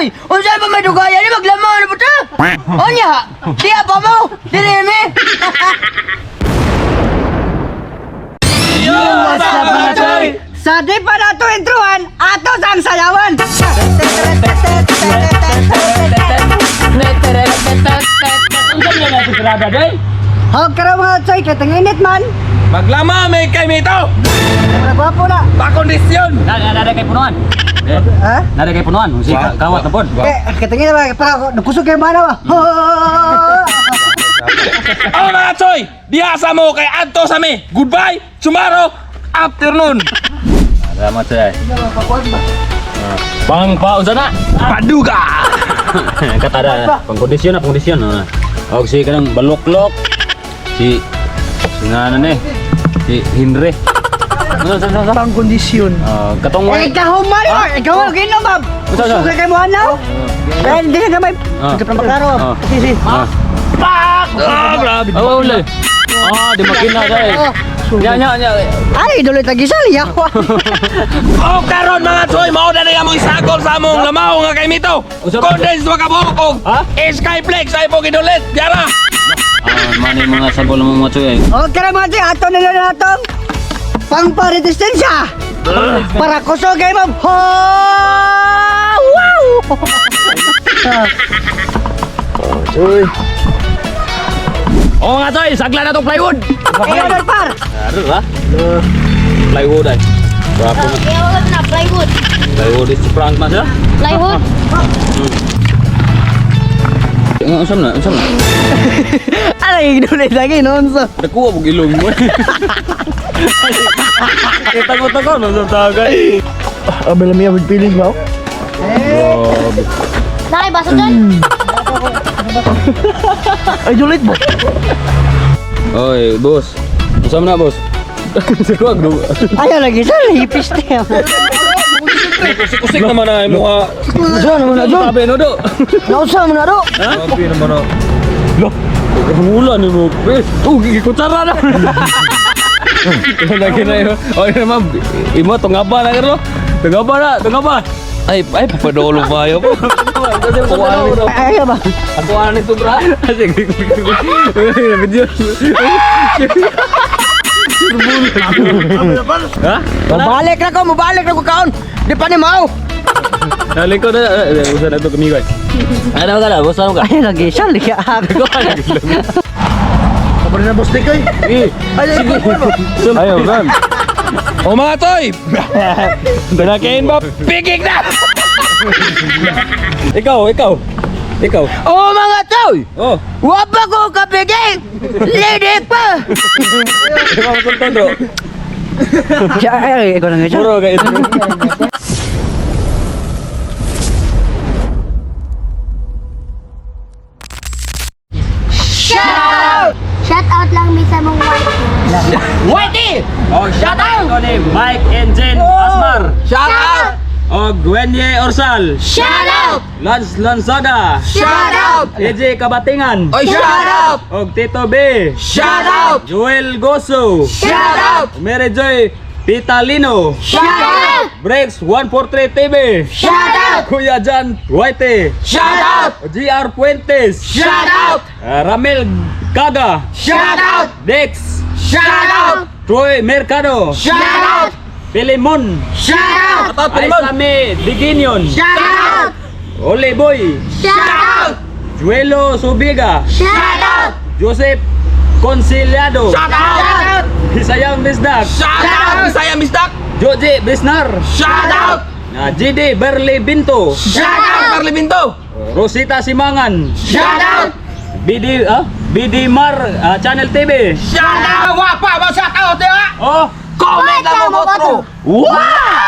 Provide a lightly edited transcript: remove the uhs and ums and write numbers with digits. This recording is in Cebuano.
Choy, unsa pa may dugaya ni maglamaw na puta? Onya, diya pa mo, dili mi. Yo, what's up, mga choy? Sa di pa nato intruhan, ato sang sayawan. Unsa man na tirada day? Hog karon, mga choy, kay tinginit man. Maglama may kay mito. Mura gwapo na. Pakondisyon. Na na kay punuan. Eh, Ha? na kay punuan. Si kawat na pod. Eh, kay tingin ba para nakusog kay mana ba? Oh, mga choy, diha sa mo kay adto sa mi. Goodbye tomorrow afternoon. Salamat choy. Pang pa unsa na? Paduga. Katada, pangkondisyon na, pangkondisyon. Ah. Og si kanang baluklok. Si si nga na ni. Si Henry. Ano sa sa? Pangkondisyon. Ah, katong Eh, ikaw man, ikaw ginom ba? Unsa, unsa? Kusog kay mo ana. Eh, hindi na gamay. Ah. Sige pa klaro. Ah. Sige. Ah. Pak! Ah, grabe. Oh, uli. Ah, di makina dai. Nya nya nya. Ay, duloy tagisal yawa. Oh, karon, mga choy, mao na na among isagol sa among lamaw nga kay mito. Unsa? Condense wa kabuok og Ha? Skyflex ay po gidulit. Yara. Ah, man yung mga sagol mo mga choy. Okay ra, mga choy, ato na lang natong pangparesistensya. Para kusog kay mo. Ho! Wow! Oh nga choy, sagla na tong plywood. Ikaw na par. Aro ba? Plywood ay. Gwapo na. Kaya na plywood. Plywood is prank man siya. Plywood. Unsa na? Unsa na? Ay, duloy lagi noon so. Nakuha mong ilong mo. Kita ko to no sa tagay. Abel mi with feelings ba? Grabe. Nakay baso dyan. Ay, dulit mo. Oy, boss. Unsa man na, boss? Kuwag do. Ayaw lagi sa hipis tayo. Kusik naman na imong Unsa naman na do? Sabi no do. Nausa man na do? Grabe naman na. Lo. Wala ni mo. Eh, oh, gikutsara na. Lagi na yun. Oy, naman. Imo tungaba na karo. Tungaba na, tungaba. Ay, ay papadolo pa yo. Ayaw ba? Ako ano nito, bra? Sige. Video. Ha? Mubalik na ko, mubalik na ko kaon. Di pa ni mao. Nalingkod na. Usa na ito kami, guys. Ano ka na? Busa ka? Ayaw lagi sa lagi ako. Kabar na boss Dick ay. Eh, Ay, Ayaw, ma'am. Oh, mga choy. Pinakain ba? Pigig na. Ikaw, ikaw. Ikaw. Oh, mga choy! Oh, Wa pa ko kapigig! Lidik pa! ikaw ang sultan, bro. Ay, ikaw lang isa. Puro ka ito. Shout out lang mi sa mong wife. Whitey! Oh, shout out ko ni Mike and Jen Asmar. Shout out! Oh, Gwenye Orsal. Shout out! Lance Lanzaga. Shout out! AJ Kabatingan. Oy, shout out! Og Tito B. Shout out! Joel Goso. Shout out! Mary Joy Pitalino. Shout out! Breaks 143 TV. Shout out! Kuya Jan White. Shout out! GR Puentes. Shout out! Ramel Kaga. Shout out! Dex. Shout out! Troy Mercado. Shout out! Pilimon. Shout out! Shout out, Pilimon! Aisame Diginion. Shout out! Ole Boy. Shout out! Juelo Subiga. Shout out! Joseph Conciliado. Shout out! Hisayang Bisdak. Shout out! Bisaya Misdak! Joji Bisnar. Shout out! GD Berli Binto. Shout out! Marley Binto! Rosita Simangan. Shout out! BD BD Mar Channel TV. Shout out! Wapa ba shout out diba? Oh, Comment lang mo, bro! Wow!